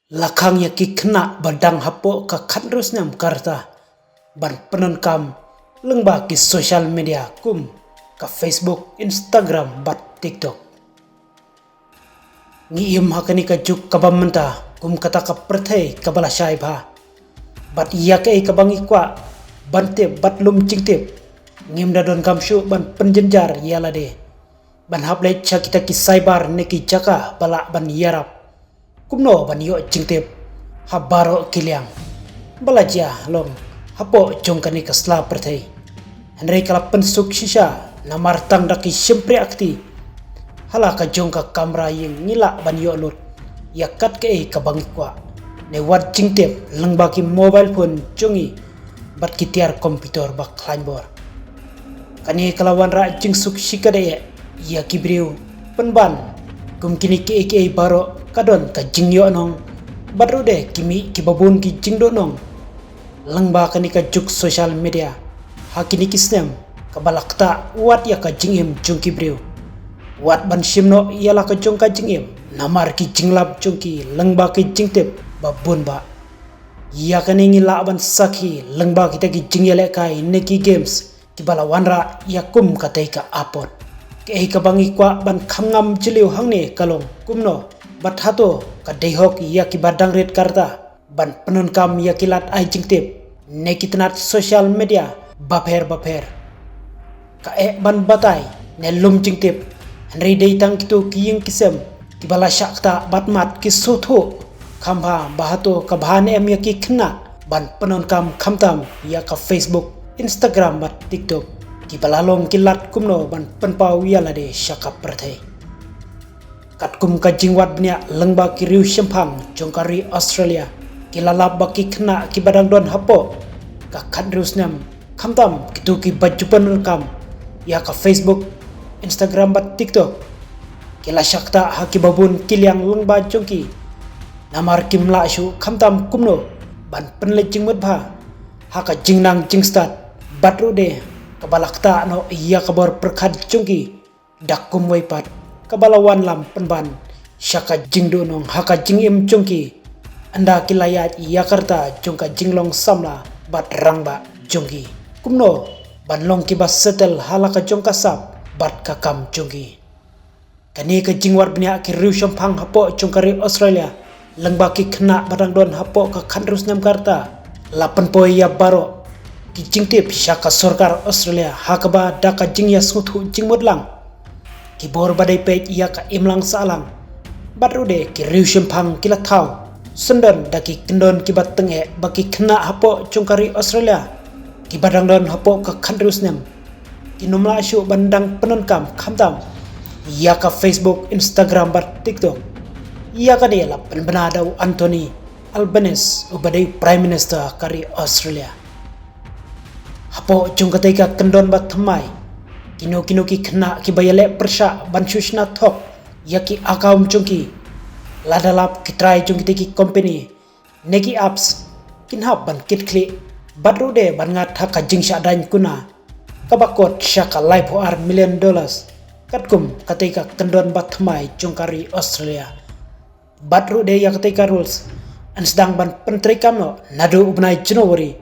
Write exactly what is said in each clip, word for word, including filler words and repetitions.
La khang ïa ki khynnah ba dang hapoh ka khathynriew snem ka rta ban pyndonkam lyngba ki social media kum ka Facebook, Instagram bad TikTok. Ngi im ha kane ka juk kaba mynta kum kata ka pyrthei kaba la shai bha. Bad ïa kaei kaba ngi kwah ban tip bad lum jingtip, ngim da donkam shuh ban pynjynjar ïa lade ban hap leit sha kita ki cyber ne ki jaka ba lah ban ïarap kumno ban ïoh jingtip ha baroh ki liang ba la jia long hapoh jong kane ka sla pyrthei. Hynrei ka la pynsuk shisha namar tang da ki shympriah kti ha la ka jong ka kamra ïing ngi lah ban ïoh lut ïa kat kaei kaba ngi kwah ne wad jingtip lyngba ki mobile phone jong ngi bad ki tiar computer ba khlaiñ bor. Kane ka la wanrah jingsuk shikatdei ïa ki briew pynban kum kine kiei kiei baroh ka don ka jingïohnong bad ruh de ki mih kiba bun ki jingduhnong lyngba kane ka juk social media ha kine ki snem kaba la ktah wat ïa ka jingim jong ki briew. Wat ban shim noh ïa la ka jong ka jingim namar ki jinglap jong ki lyngba ki jingtip ba bun ba. Ïa kane ngi lah ban sakhi lyngba kita ki jingïalehkai ne ki games kiba la wanrah ïa kum katei ka apot. Kaei kaba ngi kwah ban kham ngam jylliew hangne ka long kumno bad hato ka dei hok ïa kiba dang rit ka rta ban pyndonkam ïa ki lad ai jingtip ne ki tnat social media bapher bapher. Ka eh ban batai ne lum jingtip, hynrei dei tang kito ki ïing ki sem kiba la shah ktah bad mad ki sngewthuh kham bha ba hato ka bha ne em ïa ki khynnah ban pyndonkam khamtam ïa ka Facebook, Instagram bad TikTok kiba la long ki lad kumno ban pynpaw ïa lade sha ka pyrthei. Katkum ka jingwad bniah lyngba ki riew shemphang jong ka ri Australia ki la lap ba ki khynnah kiba dang don hapoh ka khathynriew snem khamtam kito kiba ju pyndonkam ïa ka Facebook, Instagram bad TikTok ki la shah ktah ha kiba bun ki liang lyngba jong ki. Namar kim lah shuh khamtam kumno ban pynleit jingmut bha ha ka jingnang jingstad bad ruh de kaba la ktah noh ïa ka bor pyrkhat jong ki da kumwei pat kaba la wanlam pynban sha ka jingduhnong ha ka jingim jong ki. Ynda ki la ïaid ïa ka rta jong ka jinglong samla bad rangbah jong ki kumno ban long kiba settle ha la ka jong ka sap bad ka kam jong ki. Kane ka jingwad bniah ki riew shemphang hapoh jong ka ri Australia lyngba ki khynnah ba dang don hapoh ka khathynriew snem ka rta la pynpoi ïa baroh ki jingtip sha ka sorkar Australia ha kaba da ka jingïasngewthuh jingmut lang ki bor ba dei peit ïa ka imlang sahlang. Bad ruh de ki riew shemphang ki la thaw syndon da ki kyndon kiba tyngeh ba ki khynnah hapoh jong ka ri Australia kiba dang don hapoh ka khathynriew snem kin ym lah shuh ban dang pyndonkam khamtam ïa ka Facebook, Instagram bad TikTok. Ïa kane la pynbna da u Anthony Albanese uba dei Prime Minister ka ri Australia. Hapoh jong katei ka kyndon ba thymmai kino kino ki khynnah kiba ïaleh pyrshah ban shu shna thok ïa ki account jong ki. Lada lap ki trai jong kitei ki company ne ki apps kin hap ban kit khlieh bad ruh de ban ngat ha ka jingshah daiñ kuna kaba kot sha ka laiphew ar million dollars katkum katei ka kyndon ba thymmai jong ka ri Australia. Bad ruh de ïa katei ka rules yn sdang ban pyntreikam noh naduh u bnai January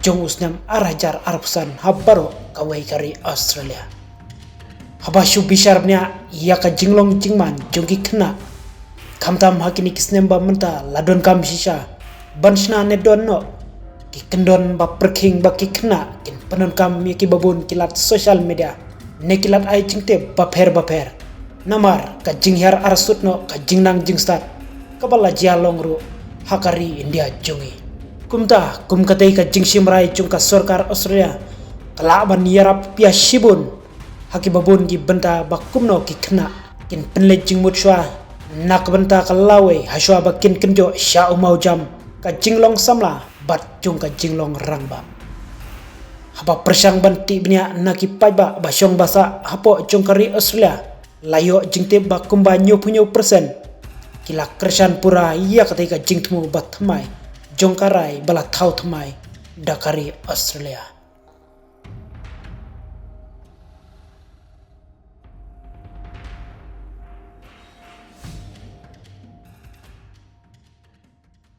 jong u snem ar hajar arphew san ha baroh kawei ka ri Australia. Haba shu bishar bniah ïa ka jinglong jingman jong ki khynnah khamtam ha kine ki snem ba mynta la donkam shisha ban shna ne don noh ki kyndon ba pyrkhing ba ki khynnah kin pyndonkam ïa kiba bun ki lad social media ne ki lad ai jingtip bapher bapher. Namar ka jinghiar arsut noh ka jingnang jingstad kaba la jia long ruh ha ka ri India jong ngi. Kumta kum katei ka jingshim rai jong ka sorkar Australia ka lah ban ïarap pia shibun ha kiba bun ki bynta ba kumno ki khynnah kin pynleit jingmut shuwa na ka bynta ka lawei ha shuwa ba kin kynjoh sha u mawjam ka jinglong samla bad jong ka jinglong rangbah. Haba pyrshang ban tih bniah na ki paidbah ba shong ba sah hapoh jong ka ri Australia la ïoh jingtip ba kumba hynñiewphew hynñiew percent ki la kyrshan pura ïa katei ka jingthmu ba thymmai jong ka rai ba la thaw thymmai da ka ri Australia.